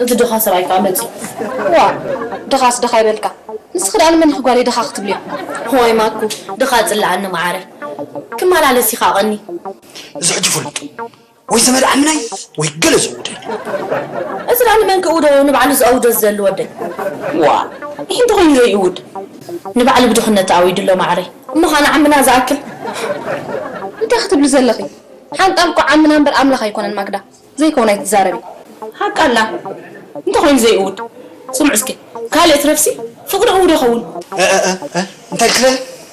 እዚ ድኻ ሰብኣይ ከኣ መጺኡ። ዋ፣ ድኻስ ድኻ ይበልካ። ንስኺ ደኣ ንመን ኢኺ ጓለይ ድኻ ክትብልዮ? ዋይ ማኩ፣ ድኻ ጽልኣኒ መዓረይ። ክመላለስ ኢኻ ቀኒ። እዚ ሕጂ ፍሉጥ። ወይ ዘመድ ዓምናይ፣ ወይ ገለ ዝእውደኒ። እዚ ደኣ ንመን ክእውዶ፣ ንባዕሉ ዝእውዶ ዘሎ ወደይ። ዋ፣ ይህ እንተኾይኑ ዘይእውድ። ንባዕሉ ብድኽነት ተኣዊዱ ኣሎ መዓረይ። እሞ ኸኣ ንዓምና ዝኣክል? እንታይ ክትብሊ ዘለኺ? ሓንጣል እኮ ዓምና እምበር ኣምላኽ ኣይኮነን ማግዳ። ዘይከውን ኣይትዛረቢ። ሓቃላ። እንተኾይኑ ዘይእውድ። ስምዑ እስኪ። ካልእ ትረፍሲ ፍቕሪ እውዶ ይኸውን። እ፣ እ፣ እ፣ እ፣ እንታይ ክለ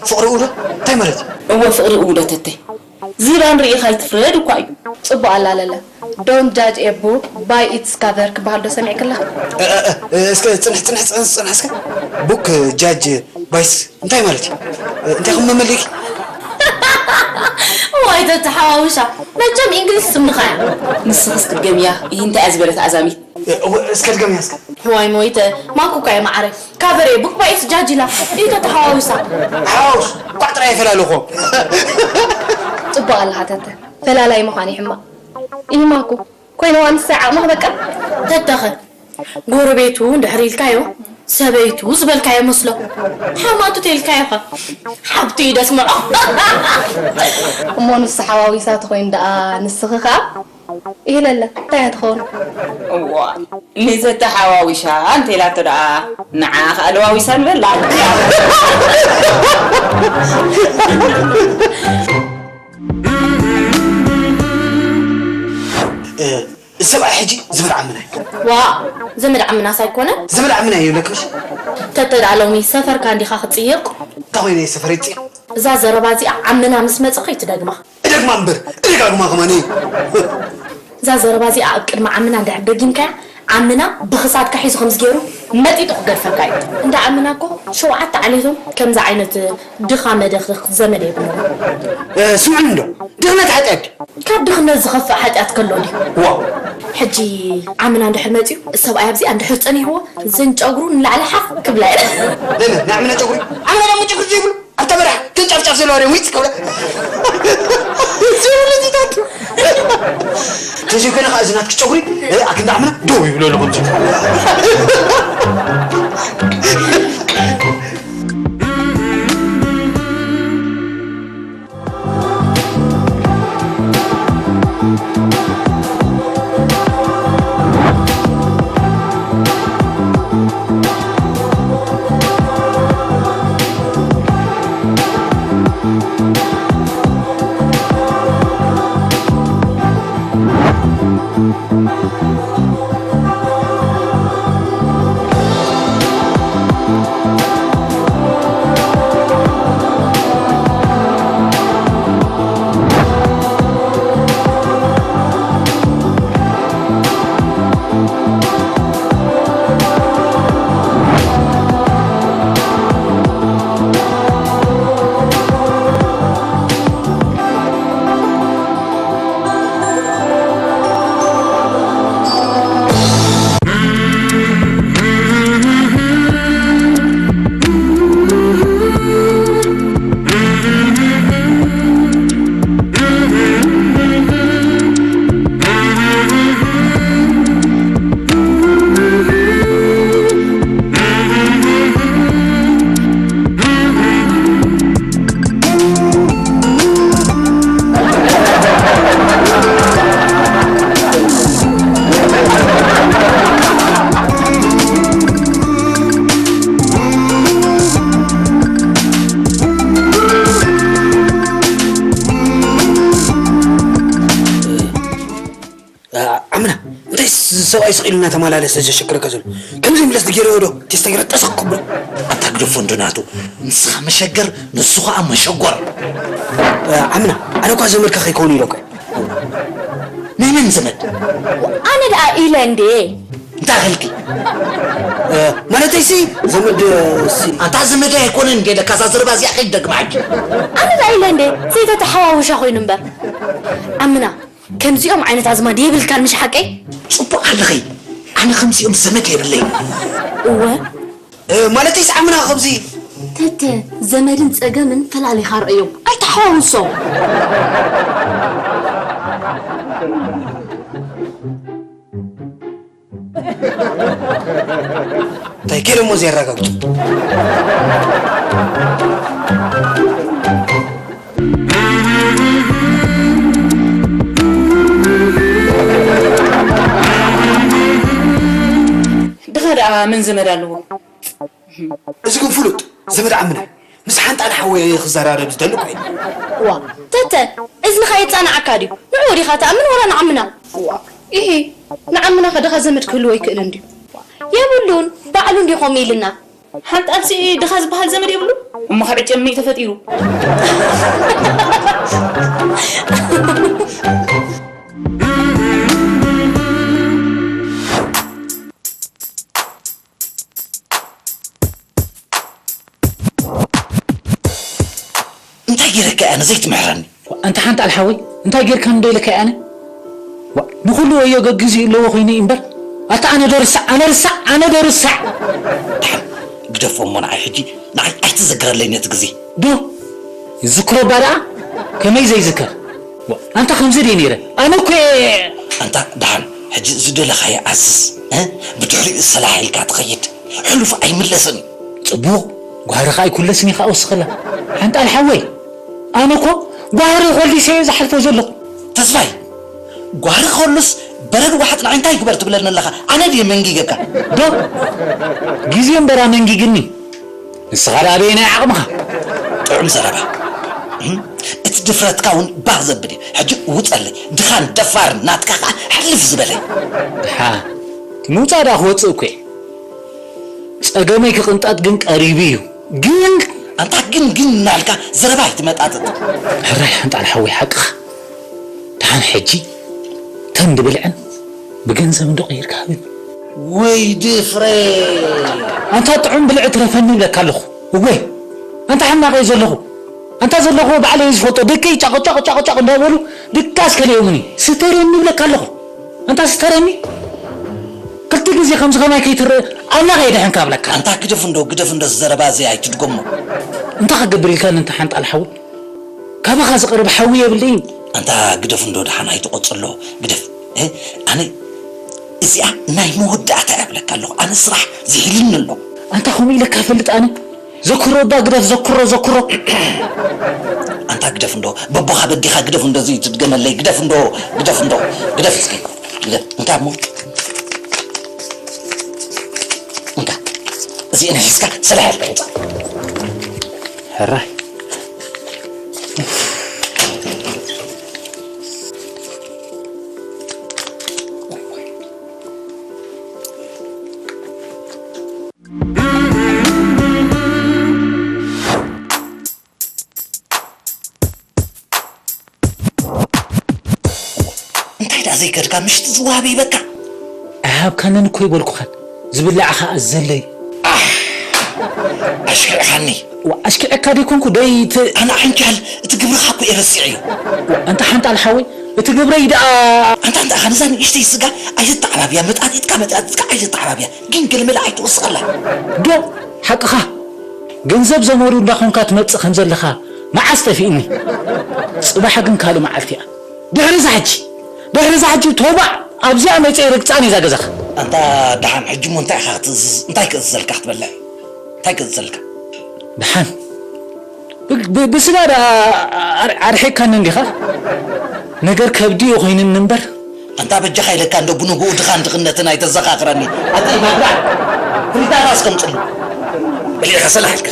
ፍቕሪ እውዶ? እንታይ ማለት እዩ? እወ ፍቕሪ እውዶ ተተይ። ዚባን ርኢኻ ኣይትፍረድ እኳ እዩ። ጽቡቕ ኣላ ለለ። Don't judge a book by its cover ክበሃል ዶ ሰሚዕኪ ኣለኺ? እ፣ እ፣ እ፣ እስከ ጽንሕ፣ ጽንሕ፣ ጽንሕ፣ ጽንሕ እስከ። Book judge by its እንታይ ማለት እዩ? እ፣ እንታይ ከም መመሊእኪ? ዋይ ተተሓዋውሻ፣ መቸም እንግሊዝ ስምኻ እያ። ንስኽስ ክትገምያ፣ ይህ እንታይ እያ ዝበለት ኣዛሚት? እ፣ እወ፣ እስከ ድገምያ እስከ። ዋይ ሞይተ፣ ማኩ እኳ እየ መዓረ። ካቨር እየ፣ ቡክ ባይስ ጃጅ ኢላ። ይህ ተተሓዋውሳ። ሓውስ፣ ኳዕ ጥራይ ይፈላለኹ። ጽቡቕ ኣለኻ ተተ። ፈላላይ ምዃን እዩ ሕማቕ። ይህ ማኩ፣ ኮይንዋ ንሳ ዓቕሚ ክበቅዕ። ተተኸ፣ ጎረቤቱ እንድሕር ኢልካዮ፣ ሰበይቱ ዝበልካዮ መስሎ። ሓማቱ ተይልካዮ ኸ፣ ሓብቱ እዩ ደስምዖ። እሞ ንሱ ሓዋዊሳ ተኾይኑ ደኣ ንስኺ ኸኣ? ኢለለ፣ እንታይ እያ ትኸውን? እዋ፣ ንዘተሓዋዊሻ እንተ ኢላቶ ደኣ፣ ንዓ ኸኣ ለዋዊሳ ንበላ። እ፣ እዚ ሰብኣይ ሕጂ ዘመድ ዓምና እዩ። ዋ፣ ዘመድ ዓምናስ ኣይኮነን? ዘመድ ዓምና እዩ ለክሽ። ተተ ደኣ ሎሚ ሰፈርካ እንዲኻ ክትጽይቕ? እንታይ ኮይነ ሰፈረይ ጽይቕ? እዛ ዘረባ እዚኣ ዓምና ምስ መጸ ከይትደግማ። እደግማ እምበር፣ እደጋግማ ከማን እዩ። እዛ ዘረባ እዚኣ ኣብ ቅድሚ ዓምና እንድሕር ደጊምካያ፣ ዓምና ብኽሳድካ ሒዙ ከምዚ ገይሩ መጢጡ ክገድፈካ እዩ። እንዳ ዓምና እኮ ሸውዓተ ዓሌቶም ከምዚ ዓይነት ድኻ መደኽኽ ዘመድ የብሎም። እ፣ ስምዑኒ እንዶ፣ ድኽነት ሓጢኣት ድዩ? ካብ ድኽነት ዝኸፍእ ሓጢኣት ከሎ ድዩ? ዋ! ሕጂ ዓምና እንድሕር መጺኡ፣ ሰብኣይ ኣብዚኣ እንድሕር ጸኒሕዎ፣ ዘን ጨጉሩ ንላዕሊ ሓፍ ክብላ እየን። ለለ፣ ንዓምና ጨጉሪ? ዓምና ደሞ ጨጉሪ ዘይብሉ? ኣብታ በረኻ፣ ተን ጫፍጫፍ ዘለዋ ድዮም ዊጽ ክብላ? ዘይብሉ ዚታት። ተዘይኮነ ኸዓ እዚ ናትኪ ጨጉሪ፣ እ፣ ኣክንዲ ዓምና ደው ይብሎ ኣሎ ከምዚ። ሰብኣይ ስቕ ኢሉ እናተመላለሰ ዘሸግረካ ዘሎ። ከምዚ ምለስ ድጌረዮ ዶ? ቴስታ ገይረ ጠሰቕ ክብሎ። ኣታ ግደፎ እንዶ ናቱ። ንስኻ መሸገር፣ ንሱ ኸኣ መሸጎር። እ፣ ዓምና፣ ኣነ እኳ ዘመድካ ከይከውን ኢለ እኮ። ናይ መን ዘመድ? ኣነ ደኣ ኢለ እንዴ? እንታይ ኣኸልኪ? እ፣ ማለተይሲ፣ ዘመድ፣ ሲ- ኣታ ዘመድ ኣይኮነን እንዴ? ለካ እዛ ዘረባ እዚኣ ከይትደግማ ሕጂ። ኣነ ደኣ ኢለ እንዴ? ዘይተተሓዋውሻ ኮይኑ እምበር። ዓምና፣ ከምዚኦም ዓይነት ኣዝማድ የብልካን፣ ምሽ ሓቀይ? ጽቡቕ ኣለኺ። ኣነ ከምዚኦም ዘመድ የብለይ። እወ። እ፣ ማለተይ ሰዓምና ከምዚ። ተተ፣ ዘመድን ጸገምን ፈላሊኻ ርኣዮም። ኣይተሓዋውሶም። እንታይ ከይዶሞ ዘየረጋግጹ? ድኻ ደኣ መን ዘመድ ኣለዎ? እዚ ግን ፍሉጥ ዘመድ ዓምና እዩ። ምስ ሓንጣል ሓወይ ክዘራረብ ዝደሊ እኮ እዩ። ዋ፣ ተተ፣ እዝንኻ የጻንዓካ ድዩ? ንዕኡ ዲኻ ትኣምን ወላ ንዓምና? ዋ፣ ኢሂ፣ ንዓምና ከ ድኻ ዘመድ ክህልዎ ይክእልን ድዩ? የብሉን፣ ባዕሉ እንዲዩ ከምኡ ኢልና። ሓንጣልሲ ድኻ ዝበሃል ዘመድ የብሉ? እሞ ከ ዕጨ እምኒ ተፈጢሩ። እንታይ ጌረካ እያ ነዘይ ትምሕረኒ? ኣንታ ሓንጣል ሓወይ፣ እንታይ ጌርካ እንዶ ኢለካ እየ ኣነ? ዋ፣ ንኹሉ ወዮ ገግዚኡ ኣለዎ ኮይኑ እዩ እምበር። ኣታ ኣነ ዶ ርሳዕ፣ ኣነ ርሳዕ፣ ኣነ ዶ ርሳዕ? ደሓን ግደፎ እሞ ንዓይ ሕጂ፣ ንዓይ ኣይትዘክረለይ ነቲ ግዜ። ዶ? ይዝክሮ እባ ደኣ? ከመይ ዘይዝከር? ዋ፣ ኣንታ ከምዚ ድየ ነይረ? ኣነ እኮ እየ ኣንታ ደሓን ሕጂ ዝደለኻዮ ኣዝዝ፣ እ? ብድሕሪኡ ሰላሕ ኢልካ ትኸይድ። ሕሉፍ ኣይምለስን እዩ። ጽቡቕ፣ ጓህርኻ ኣይኩለስን ኢኻ ወስኸላ። ሓንጣል ሓወይ፣ ኣነ እኮ ጓህሪ ኮሊሰ እየ ዝሓልፎ ዘለኹ። ተስፋይ፣ ጓህሪ ከሉስ በረድ ዋሕጥ ንዓይ እንታይ ግበር ትብለኒ ኣለኻ? ኣነ ድየ መንጊገካ? ዶ? ግዜ እምበር ኣመንጊግኒ። ንስኻ ደኣ በየናይ ዓቕምኻ? ጥዑም ዘረባ። እም? እቲ ድፍረትካ እውን ባህ ዘብል እዩ። ሕጂ ውጸለይ። ድኻን ደፋር ናትካ ኸኣ ሕልፍ ዝበለ እዩ። ድሓ፣ እቲ ምውጻእ ደኣ ክወጽእ እኮ እየ። ጸገመይ ክቕንጠጥ ግን ቀሪቡ እዩ። ግን ኣንታ ግን ግን እናልካ ዘረባ ኣይትመጣጥጥ። ሕራይ ሓንጣል ሓወይ ሓቅኻ። ደሓን ሕጂ ተን ድብልዕን ብገንዘብ እንዶ ቀይርካ ሃብኒ። ወይ ድፍረት! ኣንታ ጥዑም ብልዒ ትረፈኒ ይብለካ ኣለኹ። እወ፣ ኣንታ ሕማቕ እየ ዘለኹ። ኣንታ ዘለኹዎ ባዕለይ እየ ዝፈልጦ። ደቀይ ጫቕ ጫቕ ጫቕ ጫቕ እንዳበሉ ድቃስ ከልኦምኒ። ስተረኒ ይብለካ ኣለኹ። ኣንታ ስተረኒ። ክልተ ግዜ ከምዚ ከማይ ከይትርእ ኣምላኽ የድሕንካ እብለካ። ኣንታ ግደፍ እንዶ፣ ግደፍ እንዶ፣ ዘረባ እዚ ኣይትድገሞ። እንታይ ክገብር ኢልካኒ እንተ ሓንጣል ሓዊ? ካባኻ ዝቐርብ ሓዊ የብለይን። ኣንታ ግደፍ እንዶ፣ ደሓን ኣይትቖጽሎ፣ ግደፍ። እ፣ ኣነ እዚኣ ናይ መወዳእታ እያ እብለካ ኣለኹ። ኣነ ስራሕ ዝሒልኒ ኣሎ። ኣንታ ከምኡ ኢለካ ፈልጥ ኣነ? ዘኩሮ እባ ግደፍ፣ ዘኩሮ፣ ዘኩሮ። ኣንታ ግደፍ እንዶ፣ በቦኻ በዲኻ ግደፍ እንዶ፣ እዚ ትድገመለይ፣ ግደፍ እንዶ፣ ግደፍ እንዶ፣ ግደፍ እስኪ፣ ግደፍ። እንታይ እሞ? እንካ፣ እዚአን ሒዝካ ሰላሕ ኢልካ ውጻእ። ሕራይ። እንታይ ደኣ ዘይከድካ ምሽቲ ዝወሃብ ይበካ። ኣይሃብካንን እኮ ይበልኩኻን። ዝብላዕ ኸኣ ዘለይ። ኣሕ! ኣሽኪዕኻኒ። ዋ፣ ኣሽኪዐካ ደይኮንኩ፣ ደይ ት- ኣነ ዓንጃል፣ እቲ ግብርኻ እኮ እየ ረሲዐዮ። ዋ፣ ኣንታ ሓንጣል ሓወይ፣ እቲ ግብረይ ደኣ ኣንታ፣ ኣንታ፣ ኣኻ ነዛ ንእሽተይ ስጋ ኣይትተዓባብያ፣ መጣጢጥካ፣ መጣጢጥካ ኣይትተዓባብያ። ግን ገለመለ ኣይትወስኸላ። ዶ፣ ሓቅኻ። ገንዘብ ዘመዱ እንዳኾንካ ትመጽእ ከም ዘለኻ መዓስ ጠፊእኒ? ጽባሕ ግን ካልእ መዓልቲ እያ። ድሕሪ እዛ ሕጂ፣ ድሕሪ እዛ ሕጂ ተባዕ ኣብዚኣ መጺአ ርግጻን እዛ ገዛኻ። ኣንታ ደሓን ሕጂ እሞ እንታይ ኢኻ ክትእዝዝ? እንታይ ክእዝዘልካ ክትበልዕ? እንታይ ክእዝዘልካ? ደሓን። ብ-፣ ብ-፣ ብስጋ ደኣ ኣር-፣ ኣርሒቕካኒ እንዲኻ? ነገር ከብዲ እዩ ኮይኑኒ እምበር። ኣንታ በጃኻ ኢለካ እንዶ ብንግኡ ድኻን ድኽነትን ኣይተዘኻኽረኒ። ኣቲ ማግዳ ፍሪታታ እስከምጽሉ። በሊዕካ ሰላሕ ኢልካ።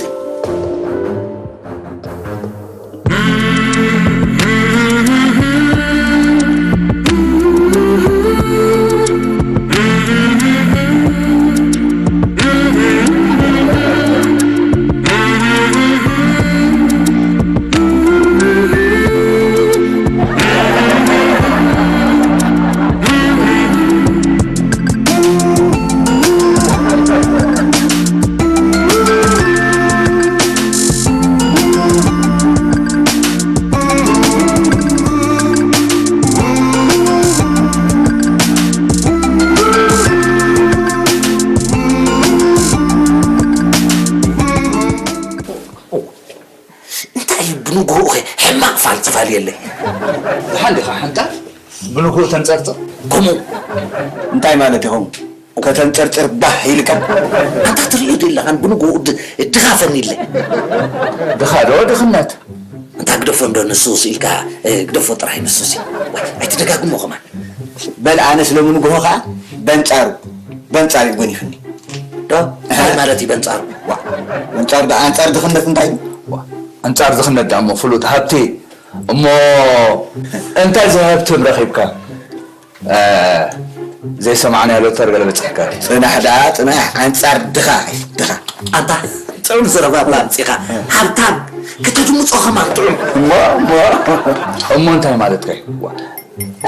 ኣልየለይ። ደሓን ዲኻ ሓንጣ? ብንግሆ ተንጸርጽር? ከምኡ። እንታይ ማለት ኢኹም? ከተንጸርጽር ባህ ኢልካ? ኣንታ ትርእዮ ዶ ኣለኻን ብንግሆ ድ-፣ ድኻ ፈኒለ። ድኻ ዶ ድኽነት? ኣንታ ግደፎ እንዶ ንሱ ስኢልካ፣ እ፣ ግደፎ ጥራይ ንሱ ሲ። ዋይ፣ ኣይትደጋግሞ ከማን። በል ኣነስ ሎሚ ንግሆ ኸኣ በንጻሩ፣ በንጻሩ ይጎኒኽኒ። ዶ? እንታይ ማለት እዩ በንጻሩ? ዋ፣ በንጻሩ ደኣ ኣንጻር ድኽነት እንታይ እዩ? ዋ፣ ኣንጻር ድኽነት ደኣ እሞ ፍሉጥ ሃብቲ እሞ እንታይ ዝሃብትም ረኺብካ? እ፣ ዘይሰማዕናዮ ሎተር ገለ በጺሕካ። ጽናሕ ደኣ፣ ጽናሕ፣ ኣንጻር ድኻ፣ ድኻ። ኣንታ ጥዑም ዘረባብላ ኣምጺኻ። ሃብታም፣ ከተድምጾ ከማን ጥዑም። እሞ፣ እሞ፣ እሞ እንታይ ማለትካ እዩ? ዋ፣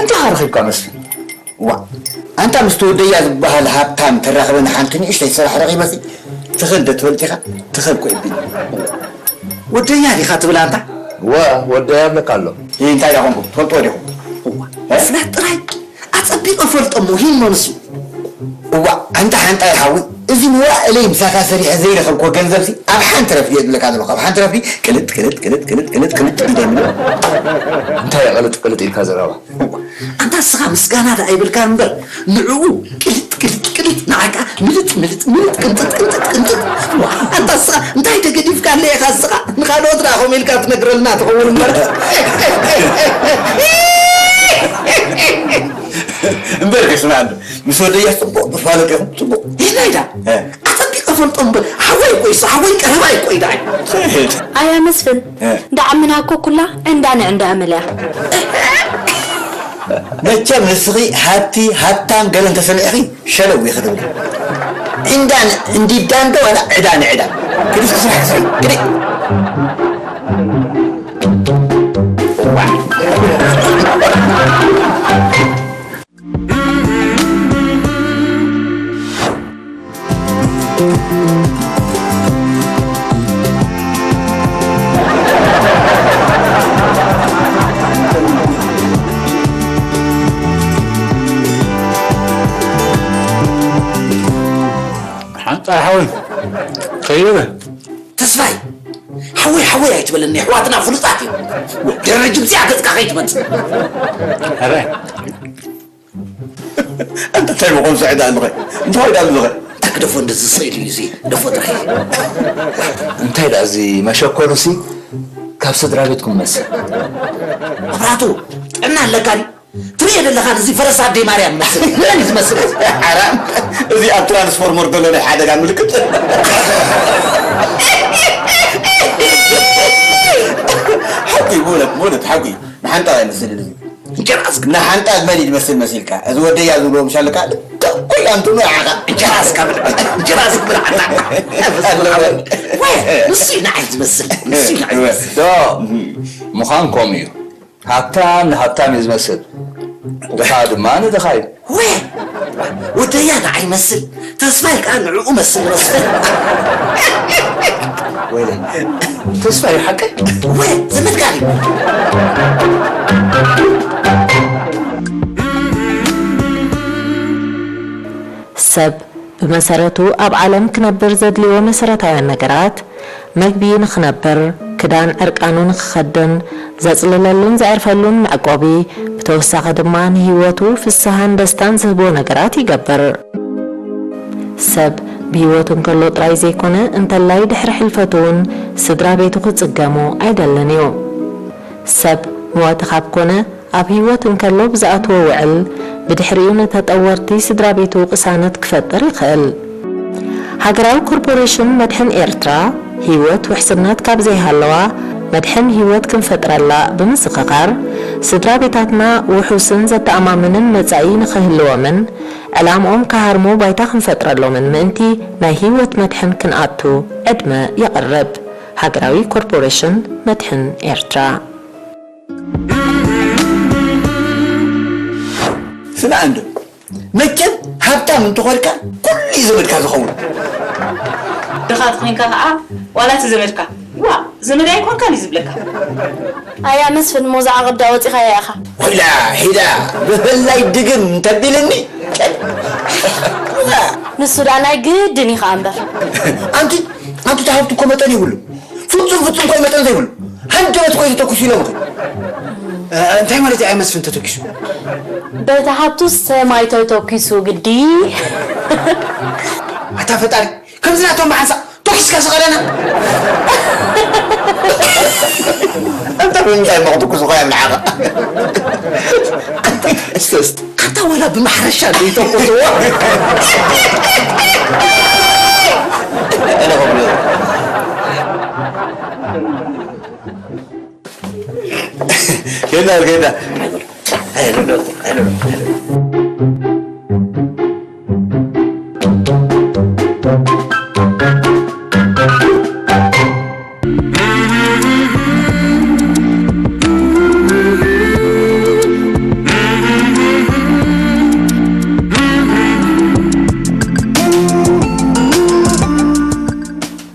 እንታይ ረኺብካ መስፍን? ዋ፣ ኣንታ ምስቲ ወደያ ዝበሃል ሃብታም ተራኽበኒ ሓንቲ ንእሽተይ ስራሕ ረኺበሲ፣ ትኽእል ዶ ትበልጥ ኢኻ? ትኽእል ኮ ይብል። ወደያ ዲኻ ትብል ኣንታ? ወ-፣ ወደያ እብለካ ኣሎ። ይህ እንታይ ደኾንኩ? ትፈልጥዎ ዲኹም? እዋ፣ እ? ፍላጥ ጥራይ ኣጸቢቐ ፈልጦ እሞ ሂሞ ንሱ። እዋ፣ ኣንታ ሓንጣይ ሓዊ፣ እዚ ንዋእለይ ምሳኻ ሰሪሐ ዘይረኸብኩዎ ገንዘብሲ ኣብ ሓንቲ ረፍዲ እየ ዝብለካ ዘለኹ። ኣብ ሓንቲ ረፍዲ ቅልጥ፣ ቅልጥ፣ ቅልጥ፣ ቅልጥ፣ ቅልጥ፣ ቅልጥ ኢለ ምልእ። እንታይ ቅልጥ፣ ቅልጥ ኢልካ ዘረባ? እዋ፣ ኣንታ እስኻ ምስጋና ደኣ ይብልካ እምበር፣ ንዕኡ ቅልጥ፣ ቅልጥ፣ ቅልጥ፣ ንዓካ ምልጥ፣ ምልጥ፣ ምልጥ፣ ቅንጥጥ፣ ቅንጥጥ፣ ቅንጥጥ። ዋ፣ ኣንታ እስኻ እንታይ ተገዲፍካ ኣለ ኢኻ እስኻ? ንኻልኦት ደኣ ከምኡ ኢልካ ትነግረልና ትኸውን እምበር። እምበር ከስምዓሉ፣ ምስ ወደያስ ጽቡቕ ትፋለጡ ኢኹም፣ ጽቡቕ። ይህናይ ደኣ። እ። ኣጸቢቐ ፈልጦ እምበር፣ ሓወይ እኮ እዩ፣ ሓወይ ቀረባይ እኮ እዩ ደኣ። ኣያ መስፍን፣ እ። ደዓምና እኮ ኩላ ዕንዳ ንዕንዳ እያ መሊኣ። መቸም ንስኺ ሃብቲ፣ ሃብታም ገለ እንተሰሚዕኺ ሸለው ኢኺ ትብሊ። ዕንዳ ን-፣ እንዲዳ እንዶ ዋላ ዕዳ ንዕዳ። ክዲ እስኪ ስራሕ ስሪ፣ ክዲ። ሓንጻ ሓወይ ከይበ። ተስፋይ፣ ሓወይ፣ ሓወይ ኣይትበለኒ፣ ኣሕዋትና ፍሉጣት እዮም። ደረጅ ብዚኣ ገጽካ ከይትመጽእ። ኣረ። ኣንተ እንታይ ምኾን ስዒዳ ኣለኸ? እንታይ ዳ ኣለኸ? እንታይ ግደፎ፣ እንደዚ ስኢሉ እዩ እዚ፣ ግደፎ ጥራይ። እንታይ ደኣ እዚ መሸኮሉሲ ካብ ስድራ ቤትኩም መስል? መብራቱ፣ ጥዕና ኣለካ ድዩ? ትርእዮ ዘለኻ እዚ ፈረስ ኣደይ ማርያም መስል። መን እዩ ዝመስል እዚ? ሓራም፣ እዚ ኣብ ትራንስፎርመር ዘሎ ናይ ሓደጋ ምልክት። ሓቂ፣ ብእውነት፣ ብእውነት ሓቂ። ንሓንጣ ኣይመስልን እዚ። እንጀራ እስክ-፣ ንሓንጣ መን እዩ ዝመስል መሲልካ? እዚ ወደያ ዝብሎ ምሻልካ? ኩላንቱ ንዓኻ። እንጀራ እስካ ብልዕ፣ እንጀራ እስክ ብልዕ፣ ኣታ። ወይ፣ ንሱ እዩ ንዓይ ዝመስል፣ ንሱ እዩ ንዓይ ዝመስል። ዶ፣ ምዃን ከምኡ እዩ። ሃብታም ንሃብታም እዩ ዝመስል። ድኻ ድማ ንድኻ እዩ። ወይ፣ ወደያ ንዓይ መስል፣ ተስፋይ ከኣ ንዕኡ መስል መስል። ወይለይ፣ ተስፋይ ሓቀይ? ወይ፣ ዘመድካ ድዩ? ሰብ ብመሰረቱ ኣብ ዓለም ክነብር ዘድልዮ መሰረታውያን ነገራት፣ መግቢ ንኽነብር፣ ክዳን ዕርቃኑ ንኽኸድን፣ ዘጽልለሉን ዘዕርፈሉን መዕቆቢ፣ ብተወሳኺ ድማ ንህይወቱ ፍስሃን ደስታን ዝህቦ ነገራት ይገብር። ሰብ ብህይወቱ እንከሎ ጥራይ ዘይኮነ፣ እንተላይ ድሕሪ ሕልፈቱ እውን ስድራ ቤቱ ክጽገሙ ኣይደልን እዩ። ሰብ መዋቲ ካብ ኮነ፣ ኣብ ህይወት እንከሎ ብዝኣትዎ ውዕል፣ ብድሕሪኡ ንተጠወርቲ ስድራ ቤቱ ቅሳነት ክፈጥር ይኽእል። ሃገራዊ ኮርፖሬሽን መድሕን ኤርትራ፣ ህይወት ውሕስነት ካብ ዘይሃለዋ፣ መድሕን ህይወት ክንፈጥረላ ብምዝኽኻር፣ ስድራ ቤታትና ውሑስን ዘተኣማምንን መጻኢ ንኽህልዎምን፣ ዕላምኦም ክሃርሙ ባይታ ክንፈጥረሎምን ምእንቲ፣ ናይ ህይወት መድሕን ክንኣቱ ዕድመ የቕርብ። ሃገራዊ ኮርፖሬሽን መድሕን ኤርትራ። ስማዕ እንዶ፣ መቸም ሃብታም እንተኾንካ፣ ኩሉ እዩ ዘመድካ ዝኸውን። ድኻ ተኾይንካ ኸዓ፣ ዋላ እቲ ዘመድካ፣ "ዋ፣ ዘመድ ኣይኮንካን" እዩ ዝብለካ። ኣያ መስፍን፣ ሞዛ ዓቐብ ደኣ ወጺኻያ ኢኻ። ወላ ሒዳ፣ ብፍላይ ድግም እንተቢልኒ፣ ጨል-፣ ንሱ ደኣ ናይ ግድን እዩ ኸኣ እምበር። ኣንቲ፣ ኣንቲ፣ እቲ ሃብቲ እኮ መጠን የብሉ። ፍጹም፣ ፍጹም እኮ መጠን ዘይብሉ። ሃንደበት ኮይኑ ተተኩሱ ኢሎምኺ። እ፣ እንታይ ማለት እዩ? ኣይ መስፍን ተተኪሱ። በታ ሃብቱ ሰማይ ተተኪሱ ግዲ። ኣታ ፈጣሪ፣ ከምዚ ናቶም ብሓንሳእ ተኪስካ ስቐለና። ኣንተ ብምንታይ እሞ ክትኩስ እኮ እዮም ንዓኻ። እስተ፣ እስተ። ኣታ ዋላ ብማሕረሻ ዘይተኩስዎ። ጌታ፣ ጌታ።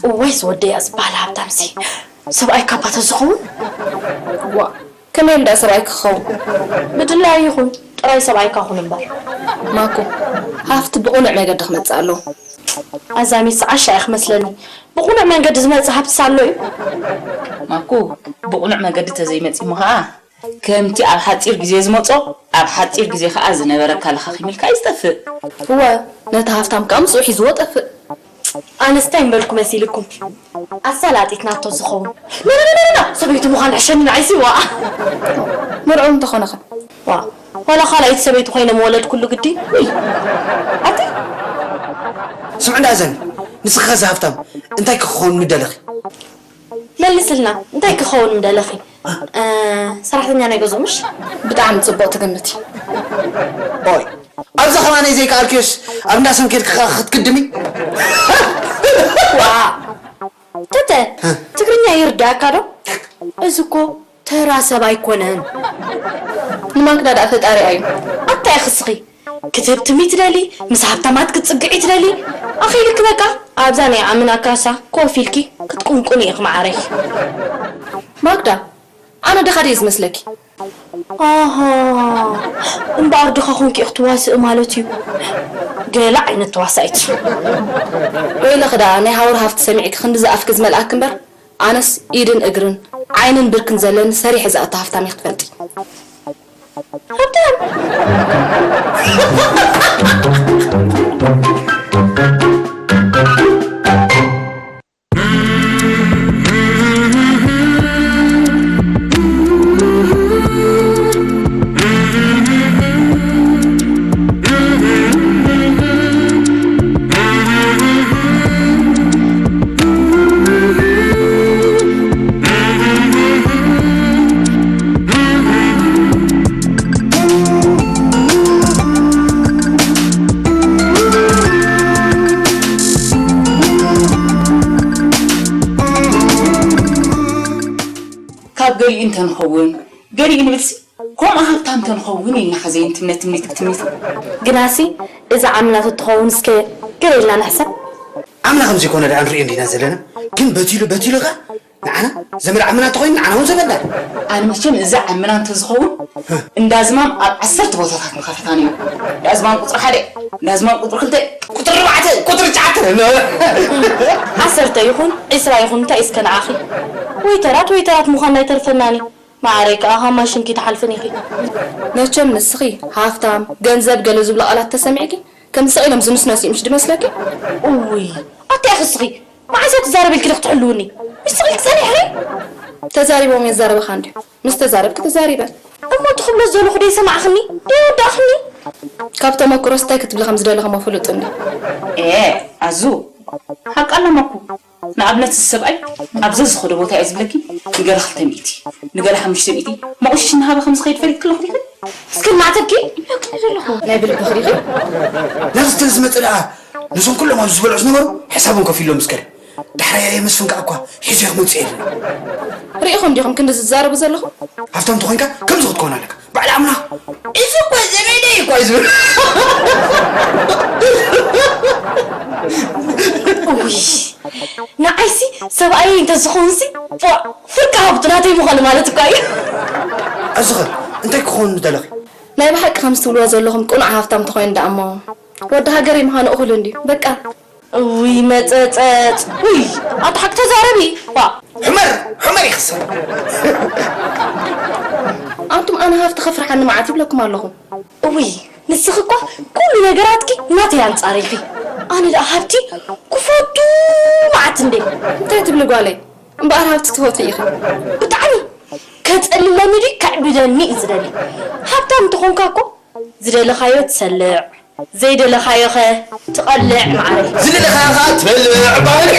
እዋይስ ወደያ ዝበሃል ሃብታምሲ ሰብኣይ ካባተ ዝኸውን። ዋ፣ ከመይ እንዳ ሰብኣይ ክኸውን? ብድላይ ይኹን ጥራይ ሰብኣይካ ኩን እምበር። ማኮ፣ ሃፍቲ ብቕኑዕ መገዲ ክመጽእ ኣለዎ። ኣዛሚት ዓሻ እያ ክመስለኒ። ብቕኑዕ መንገዲ ዝመጽእ ሃብትስ ኣሎ እዩ? ማኩ፣ ብቕኑዕ መገዲ ተዘይመጺሙ ኸኣ ከምቲ ኣብ ሓጺር ግዜ ዝመጾ ኣብ ሓጺር ግዜ ኸኣ ዝነበረካ ለኻኺም ኢልካ እዩ ዝጠፍእ። እወ፣ ነቲ ሃፍታም ከኣ ምስኡ ሒዝዎ ጠፍእ። ኣነስ እንታይ ምበልኩ መሲልኩም? ኣሳላጢት ናቶ ዝኸውን። ነነነነና ሰበይቱ ምዃን ሕሸኒ ንዓይሲ ዋ። መርዑ እንተኾነኸ? ዋ፣ ዋላ ካልኣይቲ ሰበይቱ ኮይነ ምወለድ ኩሉ ግዲ። ውይ፣ ኣቲ ስምዕ እንዳ ዘን፣ ንስኺ ኸዚ ሃፍታም እንታይ ክኸውን ምደለኺ? መልስልና፣ እንታይ ክኸውን ምደለኺ? እ፣ ሰራሕተኛ ናይ ገዝኡ ምሽ? ብጣዕሚ ጽቡቕ ትግምቲ። ኦይ፣ ኣብዛ ኸማነይ ዘይከኣልክዮስ ኣብ እንዳ ሰንኬድ ክኻ ክትክድሚ? ዋ፣ ተተ፣ ትግርኛ ይርዳእካ ዶ? እዚ እኮ ተራ ሰብ ኣይኮነን። ንማክዳ ደኣ ፈጣሪኣ እዩ። ኣታ ኢኺ እስኺ ክትህብትሚ ትደሊ፣ ምስ ሃብታማት ክትጽግዒ ትደሊ፣ ኣኺልኪ በቃ ኣብዛ ናይ ኣምና ካሳ ኮፍ ኢልኪ ክትቁንቁኒ ኢኺ መዓረይ። ማክዳ፣ ኣነ ድኻ ድየ ዝመስለኪ? ኣሃ፣ እምበኣር ድኻ ኮንኪ ኢኺ ትዋስኢ ማለት እዩ። ገለ ዓይነት ተዋሳኢት። ወይለኺ ደኣ ናይ ሃውር ሃፍቲ ሰሚዕኪ ክንድዚ ኣፍኪ ዝመልኣኪ እምበር፣ ኣነስ ኢድን እግርን ዓይንን ብርክን ዘለኒ ሰሪሐ ዝኣቱ ሃፍታም ኢኺ ትፈልጢ። ሃብታም። ካብ ገሊኡ እንተንኸውን ገሊኡ ንብልሲ ከምኡ ሃብታም እንተንኸውን ኢልና ሓዘይን ትምነ ትምኒት ክትምኒት። ግናሲ እዛ ዓምና ተትኸውን እስከ ገለ ኢልና ንሕሰብ። ዓምና ከም ዘይኮነ ደኣ ንሪኦ እንዲና ዘለና፣ ግን በቲሉ በቲሉ ኸ ንዓና ዘመድ ዓምና እንተኾይኑ ንዓና እውን ዘመድና እዩ። ኣነ መቸም እዚ ዓምና እንተዝኸውን እንዳዝማም ኣብ ዓሰርተ ቦታታት ምኸፈታ ነይሩ። እንዳዝማም ቁፅሪ ሓደ፣ እንዳዝማም ቁፅሪ ክልተ፣ ቁፅሪ ኣርባዕተ፣ ቁፅሪ ትሽዓተ። ዓሰርተ ይኹን ዒስራ ይኹን እንታይ እስከ ንዓኺ ወይተራት ወይተራት ምዃን ኣይተርፈናን እዩ። ማዕረይ ከኣ ካብ ማሽን ከይትሓልፍን ኢኺ። መቸም ንስኺ ሃፍታም፣ ገንዘብ ገለ ዝብሉ ቃላት ተሰሚዕኪ ከም ስቕ ኢሎም ዝንስነሱ እዩ ምሽ ድመስለኪ? እውይ ኣታ ኢኺ እስኺ መዓስ እያ ትዛረብ ኢልኪ ዶ ክትሕልውኒ? ንስኺ ክጸኒሕኺ? ተዛሪቦም የዛረበኻ እንድዩ። ምስ ተዛረብኪ ተዛሪበ። እሞ እቲ ክብሎ ዘለኹ ደይሰማዕኽኒ? ደይወዳእኽኒ? ካብ ተመክሮስ እንታይ ክትብሊ ከም ዝደለኺ እሞ ፍሉጥ እንድዩ። ኤ ኣዙ ሓቂ ኣለማ እኮ። ንኣብነት እዚ ሰብኣይ ኣብ ዘዝኸዶ ቦታ እየ ዝብለኪ ንገለ ክልተ ሚእቲ ንገለ ሓሙሽተ ሚእቲ መቑሽሽ እናሃበ ከም ዝኸይድ ፈሊጥኪ ኣለኹ ዲኺ? እስክናተኪ ናይ ብልብኺ ዲኺ? ናብዚ ተዝመጽእ ደኣ ነዞም ኩሎም ኣብዚ ዝበልዑ ዝነበሩ ሕሳቦም ከፊሎም ምስ ከደ ዳሕራይ ኣየ መስፍን ከኣ እኳ ሒዙ ክመጽእ የለን። ርኢኹም ዲኹም ክንዲ ዝዛረቡ ዘለኹም? ሃብታም ተኾይንካ ከምዚ ክትኮን ኣለካ። ባዕሊ ኣምላኽ እዚ እኮ ዘመደይ እኮ እዩ ዝብል። ንዓይሲ ሰብኣየይ እንተዝኾንሲ ፎዕ ፍርቂ ሃብቱ ናተይ ምኾነ ማለት እኳ እዩ። ሕዚ ኸ እንታይ ክኸውን ምደለኺ? ናይ ብሓቂ ከምዚ ትብልዎ ዘለኹም ቅኑዕ ሃብታም ተኾይኑ ደኣ እሞ ወዲ ሃገረይ ምዃኑ እኹል እንድዩ። በቃ እውይ መጸጸጽ። ውይ ኣታ ሓቂ ተዛረቢ። ዋ። ሕመር ሕመር ይኽሰር። ኣንቱም ኣነ ሃፍቲ ከፍርሓኒ መዓት ይብለኩም ኣለኹ። እውይ ንስኺ እኳ ኩሉ ነገራትኪ ናተይ ኣንጻር ኢኺ። ኣነ ደኣ ሃብቲ ክፈቱ መዓት እንዴ። እንታይ ትብሊ ጓለይ? እምበኣር ሃብቲ ትፈትዊ ኢኺ። ብጣዕሚ ከጸልለኒ ድዩ ከዕብደኒ እዩ ዝደሊ። ሃብታም እንተኾንካ እኮ ዝደለኻዮ ትሰልዕ፣ ዘይደለኻዮኸ ትቐልዕ መዓረይ። ዝደለኻዮ ኸዓ ትበልዕ በሃል።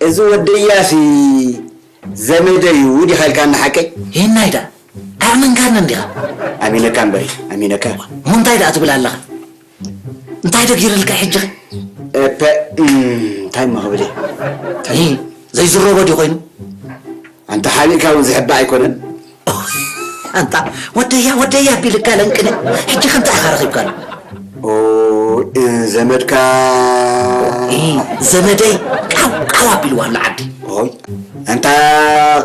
እዚ ወደያሲ ዘመደዩ ዲኻ ኢልካኒ ሓቀይ? ይህናይ ደኣ ኣእመንካኒ እንዲኻ? ኣሚነካ እምበሪ፣ ኣሚነካ። እሞ እንታይ ደኣ ትብል ኣለኻ? እንታይ ዶ ገይረልካ ሕጂ ኸ? እፐ፣ እም፣ እንታይ እሞ ክብል እየ? እ፣ ዘይዝረቦ ድዩ ኮይኑ? ኣንታ ሓቢእካ እውን ዝሕባእ ኣይኮነን። ኣንታ ወደያ፣ ወደያ ኣቢልካ ለንቅነ። ሕጂ ከ እንታይ ኢኻ ረኺብካሉ? ኦ፣ እ፣ ዘመድካ? እ፣ ዘመደይ ቃው ቃው ኣቢልዋ ኣሎ ዓዲ። ኦይ፣ ኣንታ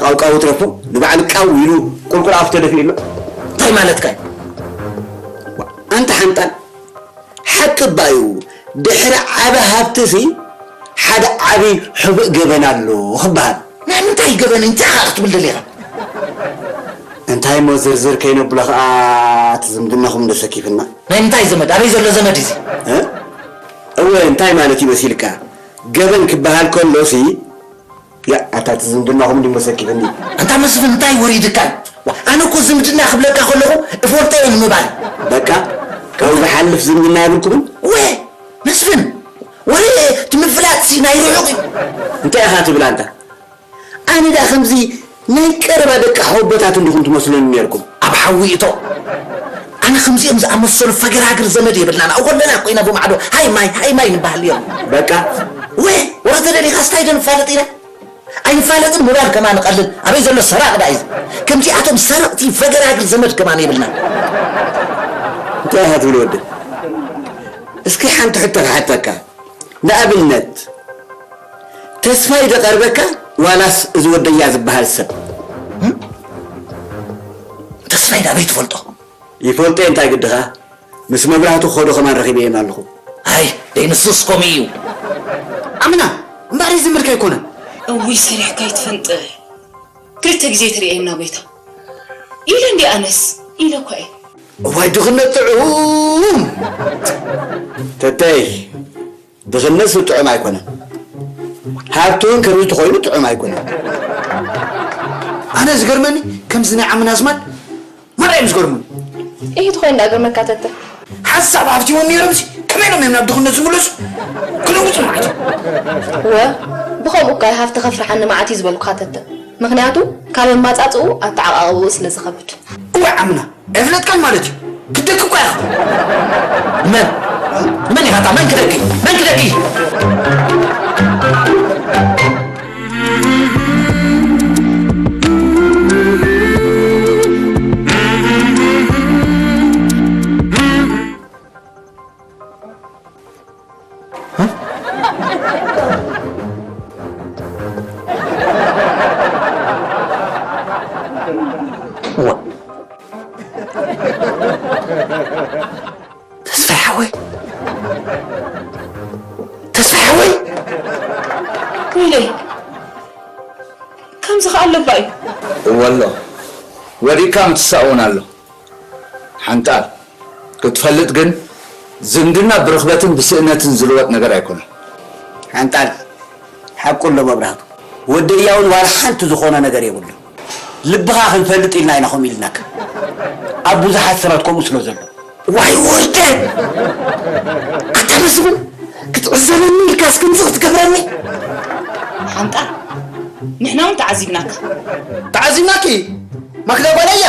ቃውቃው ትረፎ፣ ንባዕሉ ቃው ኢሉ ቁልቁል ኣፉ ተደፊኡ ኣሎ። እንታይ ማለትካ እዩ? ኣንታ ሓንጣል፣ ሓቂ እባ እዩ፣ ድሕሪ ዓቢ ሃብትሲ ሓደ ዓቢ ሕቡእ ገበን ኣሎ ክበሃል። ናይ ምንታይ ገበን እንታይ ኢኻ ክትብል ደሊኻ? እንታይ እሞ ዝርዝር ከይነብሎ ኸኣ እቲ ዝምድናኹም እንዶ ሰኪፍና። ናይ ምንታይ ዘመድ? ኣበይ ዘሎ ዘመድ እዚ? እ? እወ፣ እንታይ ማለት እዩ መሲልካ? ገበን ክበሃል ከሎሲ፣ ያ፣ ኣታ እቲ ዝምድናኹም እንዲ መሰኪፍኒ። ኣንታ መስፍን፣ እንታይ ወሪድካ? ዋ፣ ኣነ እኮ ዝምድና ክብለካ ከለኹ እፈልጦ እየ ንምባል። በቃ፣ ካብኡ ዝሓልፍ ዝምድና የብልኩምን? ወ፣ መስፍን፣ ወረ እቲ ምፍላጥሲ ናይ ርሑቕ እዩ። እንታይ ኢኻ ትብል ኣንታ? ኣነ ደኣ ከምዚ ናይ ቀረባ ደቂ ሓወቦታት እንዲኹም ትመስሉኒ ነይርኩም። ኣብ ሓዊ እቶ። ኣነ ከምዚኦም ዝኣመሰሉ ፈገራግር ዘመድ የብልናን። ኣብ ጎደና ኮይና ብማዕዶ ሃይ ማይ፣ ሃይ ማይ ንበሃል እዮም። በቃ። ወ፣ ወረ ተደሊኻስ እንታይ ዶ ንፋለጥ ኢና? ኣይንፋለጥን ምባል ከማን ቀልል። ኣበይ ዘሎ ሰራቕ ደኣ እዩ። ከምዚኣቶም ሰረቕቲ ፈገራግር ዘመድ ከማን የብልናን። እንታይ ኢኻ ትብል ወዲ? እስኪ ሓንቲ ሕቶ ክሓተካ። ንኣብነት፣ ተስፋይ ዶ ቀርበካ ዋላስ እዚ ወደያ ዝበሃል ሰብ? ተስፋይ ናበይ ትፈልጦ? ይፈልጦ እየ፣ እንታይ ግድኻ? ምስ መብራህቱ ክኸዱ ከማን ረኺበዮም ኣለኹ። ኣይ፣ ደይ ንሱስ ከምኡ እዩ። ኣምና፣ እምበኣር ይዝምድካ ኣይኮነን። እውይ፣ ሰሪሕካ ይትፈንጥር። ክልተ ግዜ ትርእየና ጎይታ። ኢለ እንዲ ኣነስ፣ ኢለ እኳ እየ። እዋይ፣ ድኽነት ጥዑም! ተተይ፣ ድኽነት ጥዑም ኣይኮነን። ሃብቲ እውን ከምዚ ተኾይኑ ጥዑም ኣይኮነን። ኣነ ዝገርመኒ፣ ከምዚ ናይ ዓምና ኣዝማድ፣ መርዓ እዮም ዝገርሙኒ። ኢሂት ኾይኑ ዳኣ ግርመካ ተተ። ሓንሳብ ሃብቲ እውን ነይሮምሲ፣ ከመይ ኢሎም እዮም ናብ ድኽነት ዝምለሱ? ክልውጡ ማለት እዩ። እወ፣ ብኸምኡ እኳ እዩ ሃፍቲ ከፍርሓኒ መዓት እዩ ዝበልኩኻ ተተ። ምኽንያቱ፣ ካብ ኣማጻጽኡ ኣተዓቓቕብኡ ስለ ዝኸብድ። እወ ዓምና፣ ኣይፍለጥካን ማለት እዩ። ክደኪ እኳ ኢኻ። መን? መን ኢኻ እታ? መን ክደኪ? መን ክደኪ? እዋ። ተስፋይ ሓወይ፣ ተስፋይ ሓወይ። ወይለይ፣ ከምዚ ኸኣ ኣለባ እዩ። እወ ኣሎ፣ ወዲቕካ ምትሳእ እውን ኣሎ። ሓንጣል፣ ክትፈልጥ ግን ዝምድና ብርኽበትን ብስእነትን ዝልወጥ ነገር ኣይኮነን። ሓንጣል ሓቁ ኣሎ መብራህቱ። ወደያውን ዋላ ሓንቲ ዝኾነ ነገር የብሉ። ልብኻ ክንፈልጥ ኢልና ኢና ከምኡ ኢልናካ። ኣብ ብዙሓት ሰባት ከምኡ ስለ ዘሎ። ዋይ ወርደ ኣታ መስፍን ክትዕዘበኒ ኢልካስ ከምዚ ክትገብረኒ? ሓንጣል ንሕና እውን ተዓዚብናካ። ተዓዚብናኪ ማክዳ ጓለያ